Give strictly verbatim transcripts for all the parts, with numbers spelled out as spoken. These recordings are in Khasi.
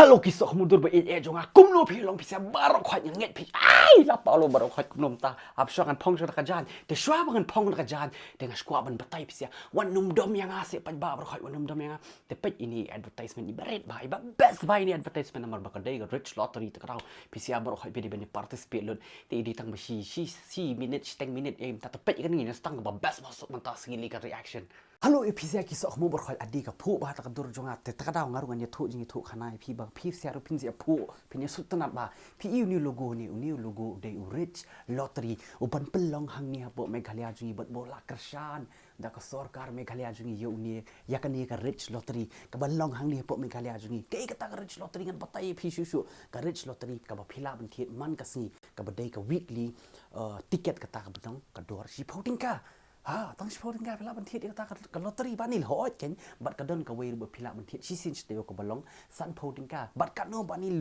Hello ki soh khmudur ba ïeit jong nga, kumno phi long phi sha baroh khoit, nga ngeit phi ai la palo baroh khoit kumno mynta. Hap shuwa ngan phong shuwa da ka jaiñ, te shuwa ba ngan phong da ka jaiñ te nga shu kwah ban batai phi sha wat nym dom ïa nga seh paidbah baroh khoit, wat nym dom ïa nga. Te peit ine i advertisement iba rit bha, iba best bha ine i advertisement namar ba ka dei ka Rich Lottery. Te ka daw phi sha baroh khoit phi dei ban participate lut. Te i dei tang ba shi shi shi minit shiteng minit ïa mynta. Te peit ïa kane ngi na stang kaba best bha suk mynta sngi lei ka reaction. Hello ïa phi sha ki soh khmu baroh khoit, ade ka phuh bha ta ka dur jong nga. Te ta ka daw nga ruh ngan ïathuh jingïathuh khana ïa phi ba phi sha ruh phin sha phuh phin ïa sngewtynnat bha. Phi i une u logo ne, une u logo u dei u Rich Lottery u ban pynlong hangne hapoh Meghalaya jong ngi bad ba la kyrshan da ka sorkar Meghalaya jong ngi ïa une, ïa kane ka Rich Lottery kaba long hangne hapoh Meghalaya jong ngi. Kaei kata ka Rich Lottery ngan batai ïa phi shuh shuh. Ka Rich Lottery kaba phi lah ban thied man ka sngi kaba dei ka weekly, uh, ticket kata kaba dang ka dor shiphew tyngka. Ha, tang shiphew tyngka phi lah ban thied ïa kata ka, ka lottery Banil, hooid kein. Bad ka don kawei ruh ba phi lah ban thied shisien shi taïew kaba long sanphew tyngka. Bad katno Banil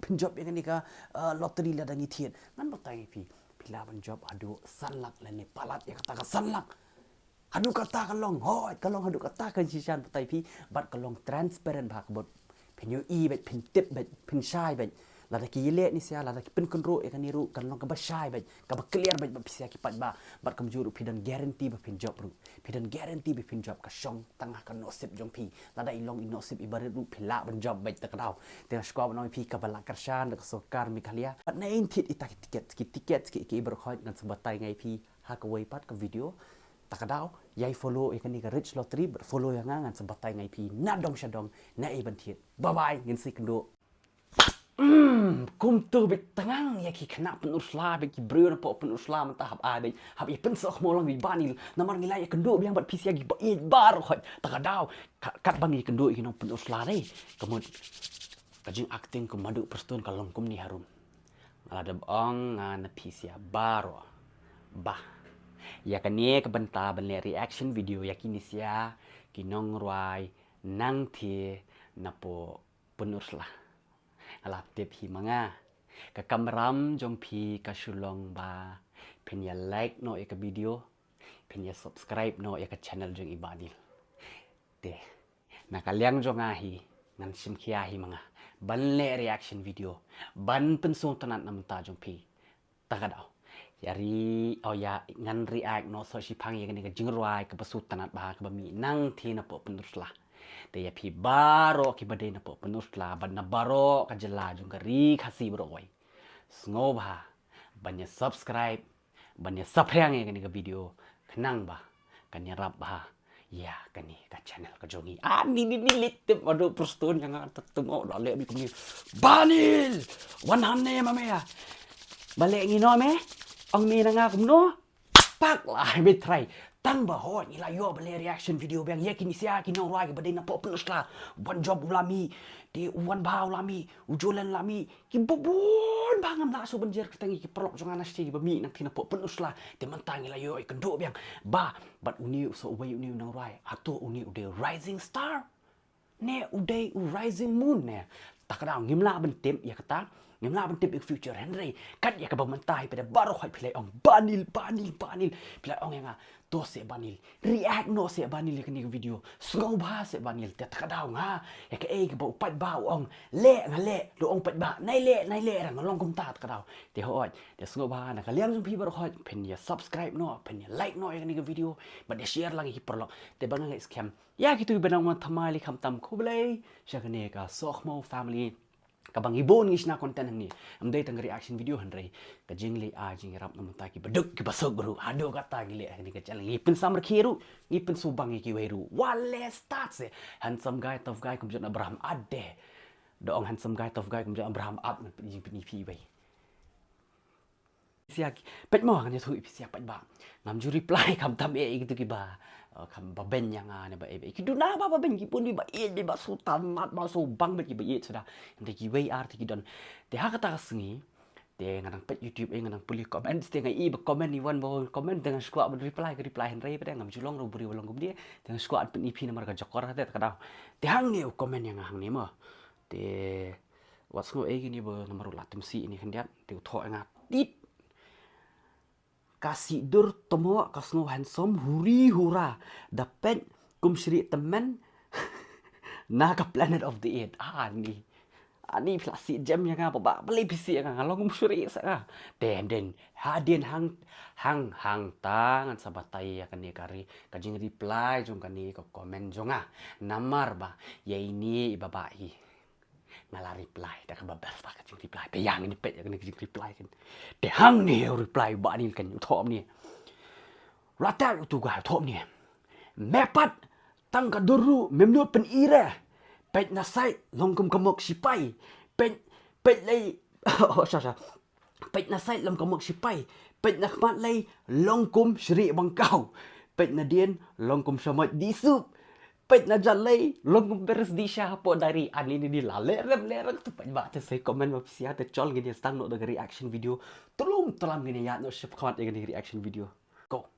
phin jop ïa kane ka, uh, lottery lada ngi thied? Ngan batai ïa phi, phi lah ban jop haduh san lak lane palat ïa kata ka san lak. Haduh kata ka long, hooid ka long haduh kata ka shisha, batai phi. Bad ka long transparent bha ka bud. Phin ïohi beit, phin tip beit, phin shai beit. Lada ki ïaleh ne sha, lada ki pynkynroh ïa kane ruh kan long kaba shai beit, kaba clear beit bad phi sha ki paidbah. Bad kumjuh ruh phi don guarantee ba phin jop ruh. Phi don guarantee ba phin jop, ka shong tang ha ka nusip jong phi. Lada i long i nusip iba rit ruh phi lah ban jop beit ta ka daw. Te nga shu kwah ban ong ïa phi kaba la kyrshan da ka sorkar Meghalaya. Bad nangta thied ita ki ticket, ki ticket ki, ki baroh khoit ngan sa batai nga ïa phi ha kawei pat ka video. Ta ka daw ïai follow ïa kane ka Rich Lottery bad follow ïa nga, ngan sa batai nga ïa phi na dong sha dong na ei ban thied. Bye bye, ngin sa ïakynduh. Hmm, kumto beit tang ïa ki khynnah pynursla beit, ki briew napoh pynursla mynta hap ai beit, hap ïa pynsoh khmih lang beit Banil. Namar ngi la ïakynduh biang bad phi sha ki ba ïeit baroh khoit. Ta ka daw ka, katba ngi ïakynduh ïa ki nongpynursla dei, ka mut ka jingacting kum Madu Prestone ka long kumne harum. Nga la dep ong nga na phi sha baroh ba ïa kane ka bynta ban leh reaction video ïa kine sha ki nongrwai nangta napoh pynursla. Nga la tip hi ma nga, ka kamram jong phi ka shu long ba phin ïa like noh ïa ka video, phin ïa subscribe noh ïa ka channel jong i Banil. Te na ka liang jong nga hi, ngan shim khia hi ma nga ban leh reaction video, ban pynsngewtynnat na bynta jong phi. Ta ka daw ïa ri, oh ïa ngan react noh soh shiphang ïa kane ka jingrwai kaba sngewtynnat bha kaba mih nangta napoh pynursla. Te ïa phi baroh kiba dei napoh pynursla bad na baroh ka jylla jong ka Ri Khasi baroh kawei, sngewbha ban ïa subscribe, ban ïa saphriang ïa kane ka video khnang ba kan ïarap bha ïa kane ka channel ka jong ngi. Ah, ni ni ni leit tip Madu Prestone ïa nga, ta tymmen la leh beit kumne. Banil, wan hangne ma me ïa. Ba leh ngi noh me, ong me na nga kumno? Pak la me trai. Tang ba hooid ngi la ïoh ban leh reaction video biang ïa kine sha ki nongrwai kiba dei napoh pynursla. Wan jop u la mih, te u wan bha u la mih, u Jolan la mih, kiba bun bha, ngam lah shuh ban jer kyrteng ïa ki paralok jong nga na sha kiba mih nangta napoh pynursla. Te mynta ngi la ïoh ïakynduh biang ba bad une u soh uwei une u nongrwai, hato une u dei rising star ne u dei u rising moon ne? Ta ka daw ngim lah ban tip ïa kata, ngim lah ban tip ïa ka future, hynrei kat ïa kaba mynta hi pat de baroh khoit phi la ong Banil, Banil, Banil. Phi la ong ïa nga, to seh Banil, react noh seh Banil ïa kane ka video, sngewbha seh Banil. Te ta ka daw nga, ïa kaei kaba u paidbah u ong leh nga leh, da ong paidbah nai leh nai leh, nga long kumta ta ka daw. Te hooid, te sngewbha na ka liang jong phi baroh khoit phin ïa subscribe noh, phin ïa like noh ïa kane ka video bad ïa share lang ïa ki paralok. Te ba nga ngeit skhem ïa kito kiba nang wan thymmai lei khamtam, khublei sha kane ka Sohkhmo family. Kaba ngi bun ngi shna content hangne, ym dei tang reaction video hynrei ka jingleh ai jingïarap na bynta kiba duk kiba suk ruh. Haduh katta ngi leh ha kane ka channel, ngi pynsamrkhie ruh, ngi pynsngewbang ïa kiwei ruh. Wat leh start seh, handsome guy tough guy kumjuh Abraham, ade. Da ong handsome guy tough guy kumjuh Abraham, ap ngan pyni, pyni phi wei. Sha ki, peit mo, ngan ïathuh ïa phi sha paidbah. Ngam ju reply khamtam eh ïa kito kiba, eh, kham ba beiñ ïa nga ne ba eh, ki duna ba ba beiñ, ki bun ba ïeit, ba sngewtynnat, ba sngewbang bad kiba ïeit suda. Te kiwei ar te ki don. Te ha kata ka sngi te nga dang peit YouTube, eh, nga dang pule comment, te nga i ba comment, i wan ba wan comment, te nga shu kwah ban reply, ka reply hynrei pat de ngam ju long ruh briew ba long kumne. Te nga shu kwah ban pyni phi namar ka jakor te ta ka daw. Te hangne u comment ïa nga hangne mo. Te wat sngew ei kine ba namar u la tymsi ine khyndiat, te u thoh ïa nga tit. Ka sih dur tmoh ka sngew handsome huri hura, da peit kum shrieh tymmen na ka Planet of the Apes. Ah, ni. Ani phi la sih jem ïa nga, Bah Bah, balei phi sih ïa nga, nga long kum shrieh sa nga. Te hadien, hadien hang, hang, hangta ngan sa batai ïa kane ka ri, ka jingreply jong kane ka comment jong nga. Namar ba ïa ine i Bah Bah hi nga la reply da kaba best ba ka jingreply. Te ïa ngin peit ïa kane ka jingreply kan. Te hangne u reply u Bah Anil kan, u thoh kumne. Rata utu u guy u thoh kumne. Me pat tang ka dur ruh mem nud pyni re. Peit na sait long kum ka mok sipai. Peit, peit lei. Oh, sha, sha. Peit na sait long kum ka mok sipai. Peit na khmat lei long kum shrieh bangkaw. Peit na dien long kum shamoit dih sup. Peit na jan lei long kum beres dih sha hapoh diary. Ani ni ni la leh rem leh rem tu peit ba te sei comment ba phi sih ïa te chol ngin ïa sdang noh da ka reaction video. Tulum tulam ngin ïa ïaid noh shaphrang ïa kane ka reaction video. Go.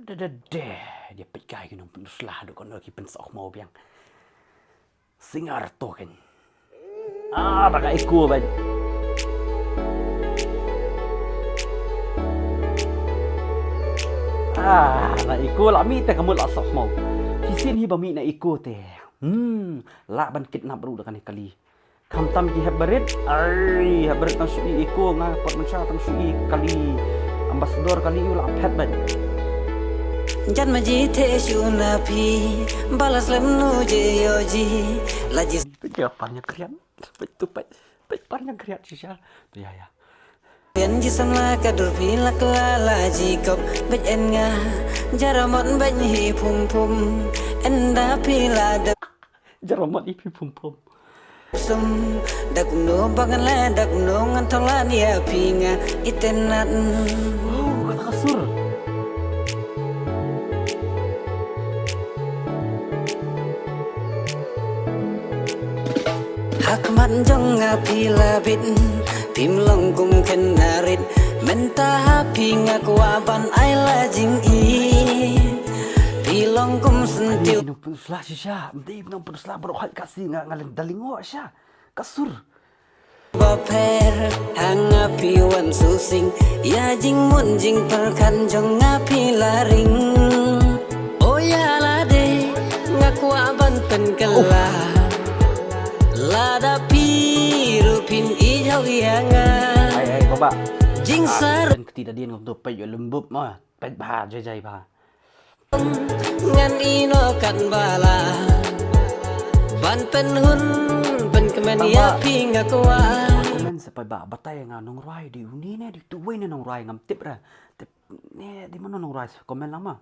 Da da da. Ïa peit kai ki nongpynshlur haduh kano ki pynsoh mo biang. Singer to kan. Ah, ba ka echo ban. Ah, la echo la mih te ka mut la soh mo. Shisien hi ba mih na echo te. Hmm, lah ban kidnap ruh da kane kali. Khamtam ki hep barit. Ai, hep barit tang shu i echo, nga pat mynshuwa tang shu i kali. Ambassador kali u la phet ban. Jan ma ji te shu na phi, ba la slem nu je yo ji, la ji. Peit ka par ñiangkriat. Peit tu peit. Peit par ñiangkriat shisha. Ïa, ïa. Phin ji samla ka dur phi la kla la ji kop, bad en nga jaramot bad hi phum phum. Ynda phi la dep. Jaramot hi phi phum phum. Sum, da kumno ba ngan leh, da kumno ngan thoh lad ïa phi nga itynnad. Oh, kata ka sur. Ha khmat jong nga phi la bit, phim long kum khynnah rit. Mynta ha phi nga kwah ban ai la jingïeit. Phi long kum syntiew. Nongpynshlur shisha, mdei nongpynshlur baroh hait ka si nga nga leng da lyngngoh shisha. Ka sur. Ba pher ha nga phi wan shu sing, ïa jingmut jingpyrkhat jong nga phi la ring. O ïa lade nga kwah ban pynkylla. Lada phi ruh phin ïoh ïa nga. Ai, ai, Bah Bah. Jingsar. Ah, pyn kti da dien ngam tu peit ïoh lem bup ma. Peit bha, jai jai bha. Ngan ïeh noh katba lah ban pynhun pynkmen ïa phi nga kwah. Comment sa peit ba batai nga nongrwai dei une ne dei tuwei ne nongrwai ngam tip ra. Tip ne dei mano nongrwai sa comment lang ma.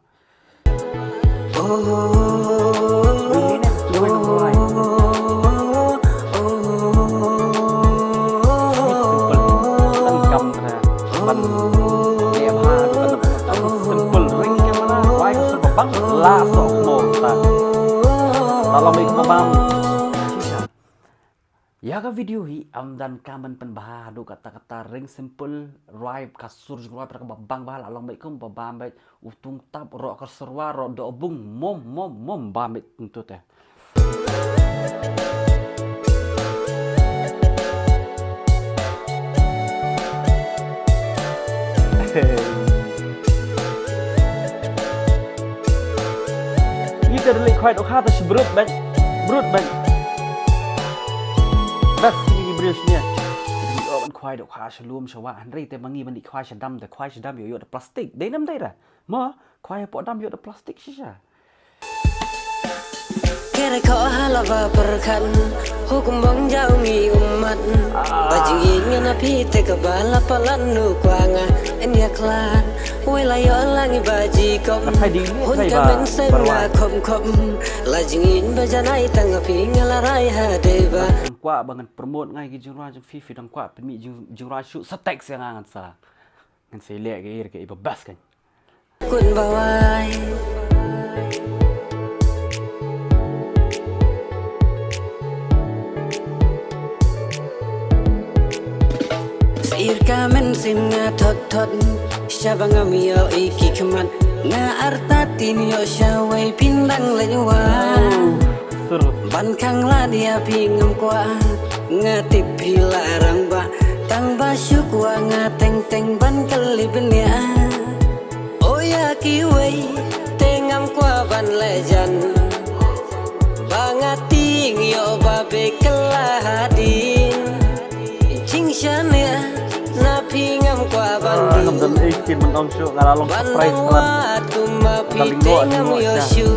Une ne dei tuwei nongrwai. Simple. Tang kam na ban leh bha, tang simple. Ring camera, rwai ka sur ba bang, la soh mo ta. Ta long beit mo bam. Ïa ka video hi, ym don kam ban pynbha haduh katta katta, ring simple, rwai ka sur jong rwai para ka ba bang bha, la long beit kum ba bam beit, u tungtap, roh ka surwa, roh dohbung, mom, mom, mom, bam beit tyntu te. Ngi te leit khwai dohkha te shu brut bad brut bad. Bas ngi briew shane. Ngi ïoh ban khwai dohkha sha lum sha wah, hynrei te ma ngi ban leit khwai sha dam, te khwai sha dam ïoh ïoh da plastik. Dei nam dei ra. Ma khwai hapoh dam ïoh da plastik shisha. Kere ko hala ba pyrkhat, hukum bong jaw ngi ummat. Ba jingïeit nga na phi te ka ba la palat nu kwah nga, yn ïa khlad. Wei la ïoh la ngi ba ji kop. Hun ka men sem nga khop khop. La jingïeit ba janai tang phi nga la rai ha dei ba. Kwah ba ngan promote ngai ki jingrwai jong phi, phi dang kwah pynmih jing, jingrwai shuh sa text ïa nga ngan sa. Ngan sa leh ka ïa ka i ba best kan. Kun ba wai. Sir ka men sim nga thot thot. Sha ba ngam ïoh i ki khmat. Nga artatien ïoh sha wei phin dang leit wai. Sur. Ban khang lad ïa phi ngam kwah, nga tip phi la rangbah, tang ba shu kwah nga teng teng ban kylli bniah. O ïa kiwei te ngam kwah ban leh jan, ba nga tieng ïoh ba beh kylla ha Sien ban ong shuh nga la long surprise palat. Ka lyngngoh lyngngoh sha.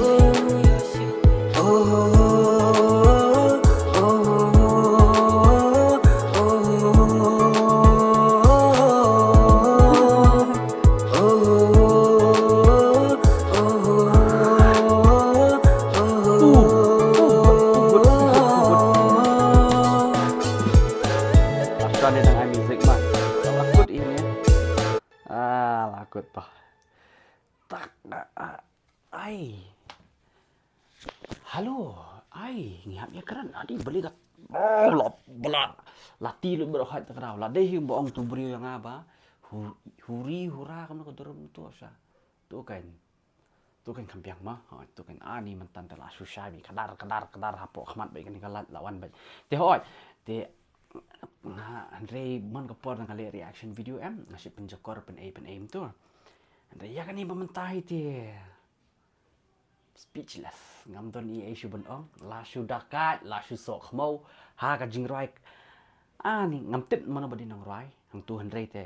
Asha ne dang ai music ma. La kut ine. Ah, la kut pa. Tak, ah, ah, ai. Halo, ai, ngi hap ïa kren, adi beli kat. Oh, la, bela. La ti lu bro hat tak rau. La dei hi ba ong tu briew ïa nga ba. Hu-, huri, hura, kam na ko durum tu sha. Tu kan. Tu kan kham biang ma. Ha, tu kan ani man tan te la shu shai bi. Kadar, kadar, kadar hapoh khmat ba kan ka la, la wan ba. Te hoi. Te nga hynrei man ka por dang ka leh reaction video em. Nga shu pynjakor pyn ei pyn ei tu. Hynrei ïa kane ba mynta hi te. Speechless. Ngam don ei ei shu ban ong. La shu dakat, la shu sok khmau. Ha ka jingrwai. Ani ngam tip mano ba dei nongrwai. Hangtu hynrei te.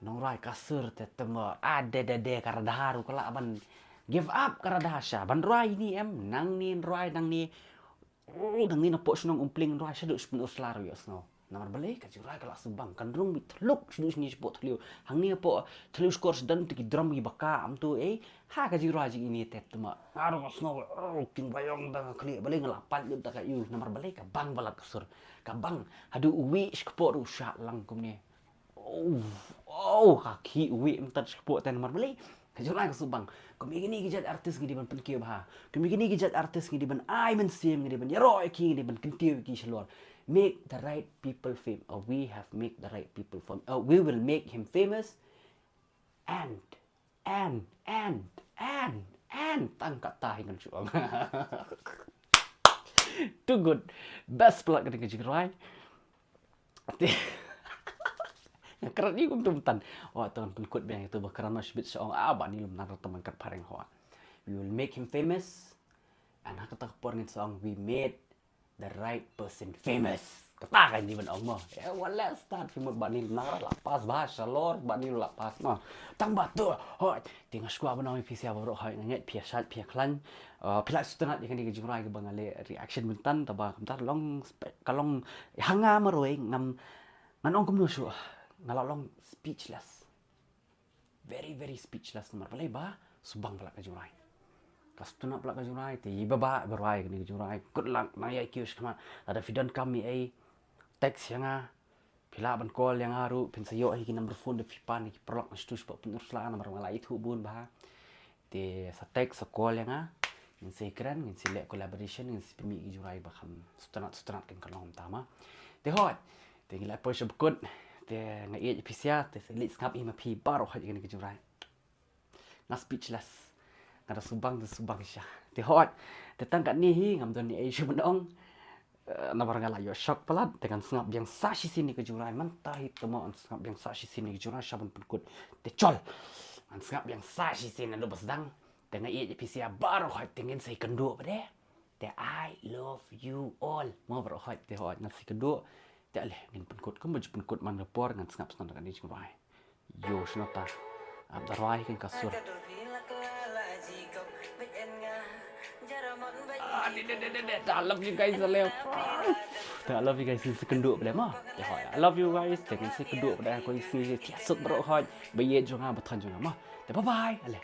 Nongrwai ka sur te temo. A de de de ka radar u ka la ban. Give up ka radar sha. Ban rwai ni em. Nang ni rwai nang ni. Oh, dang ni na poh shnong Umpling rwai shaduh shpun u slar ïoh sngew. Namar balei ka jingrwai ka la subang kan rung bit thluk shaduh shni shapoh thliew. Hang ni poh thliew skor sdang tu ki drum ki baka am tu eh. Ha ka jingrwai jing ini tet tuma. Aru ka sngew oh king bayong da ka khlieh balei nga la pat lut da ka yu. Namar balei ka bang balat ka sur. Ka bang haduh uwi shkpoh ru sha lang kumne. Oh, oh, ka ki wi mtat shkpoh ten mar beli. Ka jolai ka subang. Kumi kini ki jat artist ngi di ban pynkiew bha. Kumi kini ki jat artist ngi di ban ai mynsiem ngi di ban ïaroh ïa ki ngi di ban kyntiew ïa ki shalor. Make the right people fame. Oh, we have make the right people fame. Oh, we will make him famous. And, and, and, and, and. Tang kata hi ngan shu ong. Too good. Best palat ka dei ka jingrwai. Te nga kren ni kum tum tan. Oh, tu kan pynkut biang itu ba kren ma shibit sha ong ah ba ni lum nang rata man kat phareng ho. We will make him famous. And ha kata ka por ngin sa ong we made the right person famous. Kata ka ni ban ong mo. Eh, wala start famous ba ni lum nang la pass ba shalor ba ni la pass mo. Tang ba tu. Ho, te nga shu kwah ban ong ïa phi sia baroh ho nga ngeit phi ïa shait phi ïa khlaiñ. Uh, phi la sngewtynnat ïa kane ka jingrwai kaba nga leh reaction myntan taba kumta long spe-, ka long ha nga marwei ngam ngan ong kumno shuh nga la long speechless. Very, very speechless namar balei ba subang palat ka jingrwai. Ka sngewtynnat palat ka jingrwai te i ba ba ba rwai kane ka jingrwai. Good luck nang ïa ki u shkma. Lada phi don kam ïa ei text ïa nga. Phi lah ban call ïa nga ruh phin sa ïoh hi ki number phone da phi pan ki paralok na shtu shpok pynur sla namar nga la ithuh bun bha. Te sa text sa call ïa nga. Ngin sa kren ngin sa leh collaboration ngin sa pynmih ki jingrwai ba kham sngewtynnat sngewtynnat kan ka long mynta ma. Te hoi. Te ngi la poi sha ba kut. Te nga ïeit ïa phi sia te sa leit sngap ïa ma phi baroh hoi ïa kane ka jingrwai. Nga speechless. Nga da subang da subang sha. Te hoi. Te tang katne hi ngam don ei ei shu ban ong. Eh, namar nga la ïoh shock palat te ngan sngap biang sa shisien ïa ka jingrwai mynta hi te mo ngan sngap biang sa shisien ïa ka jingrwai sha ban pynkut. Te chol. Ngan sngap biang sa shisien naduh ba sdang. Te nga ïeit ïa phi sia baroh hoi te ngin sa ïakynduh pat de. Te I love you all. Mo baroh hoi te hoi ngan sa ïakynduh. Te ale ngin pynkut kumba ju pynkut man ka por ngan sngap sngap da kane jingrwai. Yo shnata. Ap da rwai kan ka sur. Ah, de, de, de, de, de. I love you guys, I love. I love you guys, ngin sa ïakynduh pat de ma. Te hoi, I love you guys, te ngin sa ïakynduh pat de ko isi ke sut baroh hoi. Ba ïeit jong nga ba thon jong nga ma. Te bye bye. Ale.